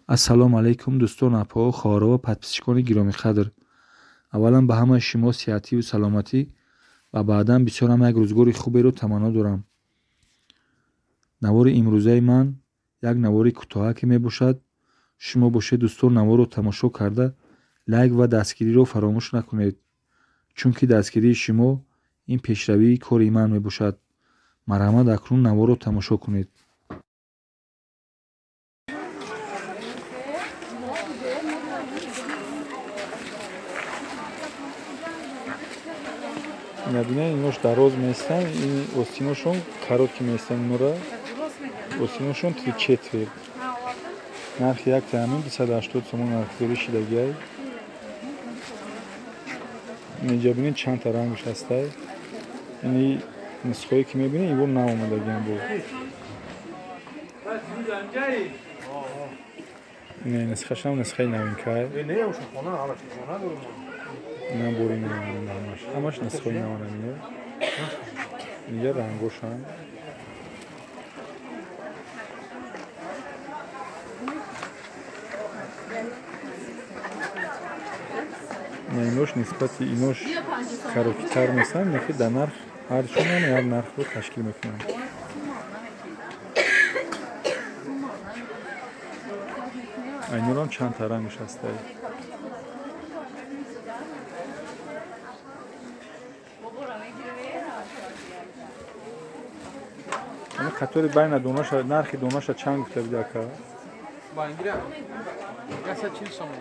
Ассалому алайкум, дӯстон, апаҳо, хоҳаро ва подписчикони гиромиқадр. Аввалан ба ҳамаи шумо сиҳативу саломатӣ ва баъдан бисёр ҳам як рӯзгори хуберо таманно дорам. Навори имрӯзаи ман як навори кӯтоҳаке мебошад. Шумо бошед, дӯстон, наворро тамошо карда лайк ва дастгириро фаромӯш накунед, чунки дастгирии шумо ин пешравии кори ман мебошад. Марҳамат, акнун наворро тамошо кунед. Набина, инош дароз местан, ин остиношон короткий местан, инора остиношон три четверть. Нархи як таамин 280 сомон нархгузорӣ шидагиай. Инҷа бинед, чандта рангш ҳастай. Ини нусхое ки мебинед, ибо нав омадагиам бо. Не, нусхашам нусхаи новинкай. Ина бори наван ҳамаш. Ҳамаш нусхаи наван ино. Инҷа рангошам. Инош нисбати инош короткитар местанд, лекин дар нарх ҳарчун як нархро ташкил мекунанд. Айнорам чандта рангш ҳастай. Ами қатори байна донаша, нархи донаша чанд гуфта буди, ака? Бангира 140 сомон.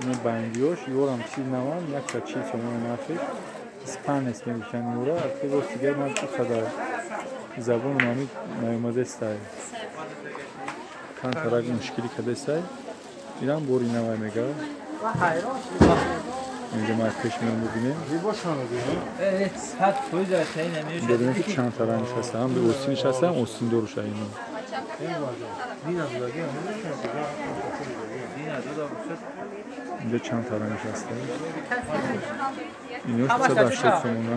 Ин бангиёш ёрам чиз наван, 140 сомон нархиш. Испанец мегӯшанд ёра, акти рост дигар ман қадар забону мами наёмадестай. Камтарак мушкилӣ кадестай. Инам бори навай мега. Инҷа ма пеш меом бибинем. Бибинем, ки чанд та рангш ҳаста. Ҳам остиниш ҳаста, ҳам остиндоруша ино. Инҷа чанд та рангш ҳаста. Инош 180 сомона.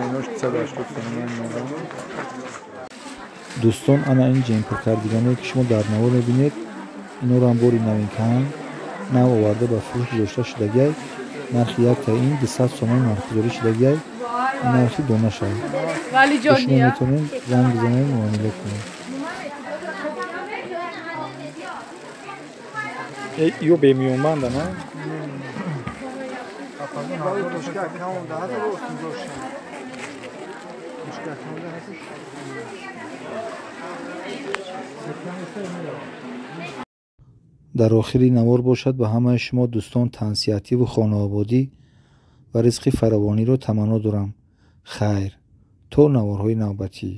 Инош 180 сомона инора. Дӯстон, ана ин ҷемпуркардиганое, ки шумо дар навор мебинед, инорам бори новинкаанд, нав оварда ба фурӯш гузошта шудагиай. Нархи якта ин 200 сомон нархгузорӣ шудагиай. Нархи донаша. Шумо метавонед занг бизанед, муомила кунед. Ё бемиёнбанда, на? Дар охири навор бошад, ба ҳамаи шумо дӯстон тансиҳативу хонаободӣ ва ризқи фаровониро таманно дорам. Хайр, то наворҳои навбатӣ.